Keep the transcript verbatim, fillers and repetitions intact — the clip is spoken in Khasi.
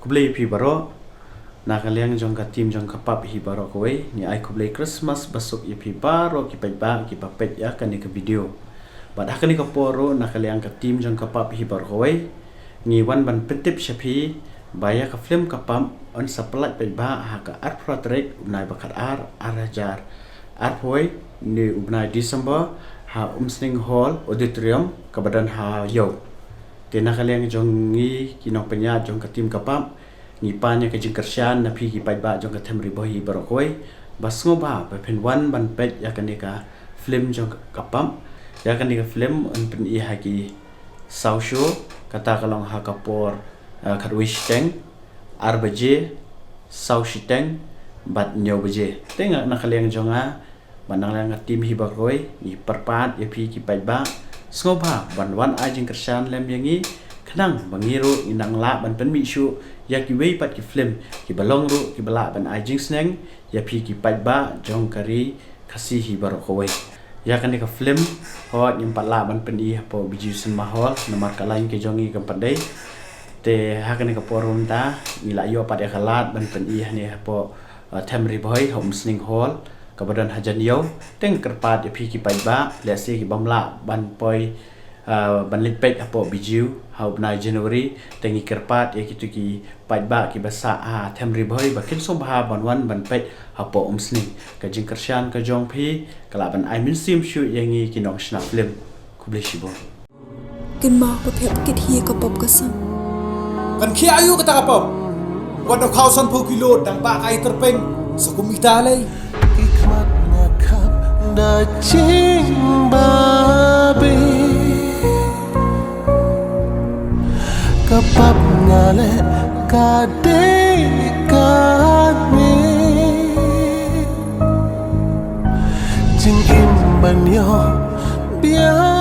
Khublei ïa phi baroh. Na ka liang jong ka team jong ka pub hi baroh kawei, ngi ai khublei Christmas basuk ïa phi baroh ki paidbah kiba peit ïa kane ka video. Bad ha kane ka por ruh na ka liang ka team jong ka pub hi baroh kawei, ngi wan ban pyntip sha phi ba ïa ka film Ka Pub yn sa pyllait paidbah ha ka arphew tarik u bnai ba khatar, ar hajar arphew, ne u bnai December, ha Umsning Hall Auditorium kaba don ha Ïew. Te na ka liang jong ngi ki nongpynïaid jong ka team Ka Pub, ngi pan ïa ka jingkyrshan na phi ki paidbah jong ka Them Ri Bhoi baroh kawei ba sngewbha ba phin wan ban peit ïa kane ka film jong Ka Pub. Ïa kane ka film yn pyni ha ki saw show, kata ka long ha ka por, eh, khatwei shiteng, ar baje, saw shiteng bad hynñiew baje. Te nga na ka liang jong nga, bad na ka liang ka team hi baroh kawei, ngi kyrpad ïa phi ki paidbah sngewbha ban wan ai jingkyrshan lem ïa ngi, khnang ba ngi ruh ngin nang lah ban pynmih shuh ïa kiwei pat ki film kiba long ruh kiba lah ban ai jingsneng ïa phi ki paidbah jong ka ri Khasi hi baroh kawei. Ïa kane ka film, hooid ngim pat lah ban pyni hapoh Bijou Cinema Hall namar ka line ka jong ngi kam pat dei. Te ha kane ka por mynta ngi la ïoh pat ïa ka lad ban pyni hangne hapoh, eh, Them Ri Bhoi ha Umsning Hall kaba don hajan Ïew. Te nga kyrpad ïa phi ki paidbah, lehse ki bym lah ban poi, eh, ban leit peit hapoh Bijou ha u bnai January, te ngi kyrpad ïa kito ki paidbah kiba sah ha Them Ri Bhoi ba kin sngewbha ban wan ban peit hapoh Umsning. Ka jingkyrshan ka jong phi ka lah ban ai mynsiem shuh ïa ngi ki nongshna film. Khublei shibun. Kynmaw ba phi hap kit hi ïa ka pop ka sang. Kan khia aïu kata ka pop? Wat da khaw sanphew kilo dang bah ka ai tyrpeng sa kum ita lei. Ki khmat nga khap da jingbabe. Ka pap nga leh ka dei kane. Jingim ban ïoh biang.